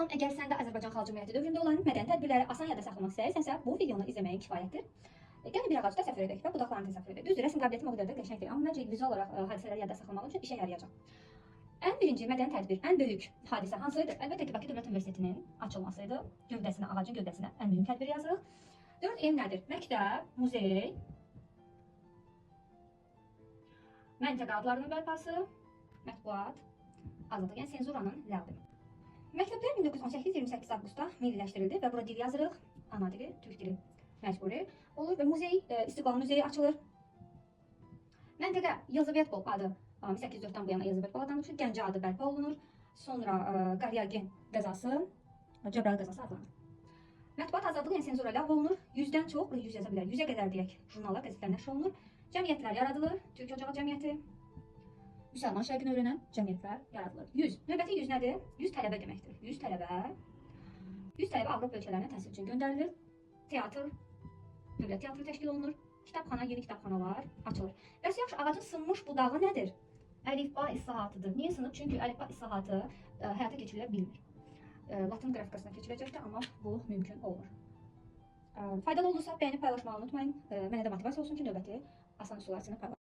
Salam, əgər sən də Azərbaycan Xalq Cümhuriyyəti dövründə olan mədəni tədbirləri asan yadda saxlamaq istəyirsənsə, bu videonu izləməyin kifayətdir. Gəlin bir ağacı təsəvvür edək və budaqlarını təsəvvür edək. Düzdür, rəsm qabiliyyətim o qədər də qəşəng deyil, amma məncə vizual olaraq hadisələri yadda saxlamaq üçün işə yarayacaq. Ən birinci mədəni tədbir, ən böyük hadisə hansı idi? Əlbəttə ki, Bakı Dövlət Universitetinin açılması idi. Gövdəsinə, ağacın gövdəsinə ən mühüm tədbir yazırıq. 4M nədir? Məktəb, muzey, məntəqə adlarının bərpası, mətbuat, azadlıq, yəni senzuranın ləğvi. Məktəblər 1918-28 avqustda milliləşdirildi və bura dil yazırıq. Ana dili, türk dili məcburi olur və muzey, İstiqlal Muzeyi açılır. Məntəqə Yelizavetpol adı 1804-dən bu yana Yelizavetpol adlanır. Gəncə adı bərpa olunur. Sonra Qaryagin qəzası, Cəbrayıl qəzası adlanır. Mətbuat azadlığı, yəni senzura ləğv olunur. 100-dən çox, bura 100 yaza bilər, 100-ə qədər deyək, jurnallar, qəzetlər nəşr olunur. Cəmiyyətlər yaradılır. Türk Ocağı Cəmiyyəti, Müsəlman şərqini öyrənən cəmiyyətlər yaradılır. 100. Növbəti 100 nədir? 100 tələbə deməkdir. 100 tələbə. 100 tələbə Avropa ölkələrinə təhsil üçün göndərilir. Teatr, dövlət teatrı təşkil olunur. Kitabxana, yeni kitabxanalar açılır. Bəs yaxşı, ağacın sınmış budağı nədir? Əlifba islahatıdır. Niyə sınıb? Çünki əlifba islahatı həyata keçirilə bilmir. Latın qrafikasına keçiləcəkdir, amma bu mümkün olmur. Faydalı oldusa bəyənib paylaşmağı unutmayın. Mənə də motivasiya olsun ki, növbəti asan üsullar sizinlə paylaşım.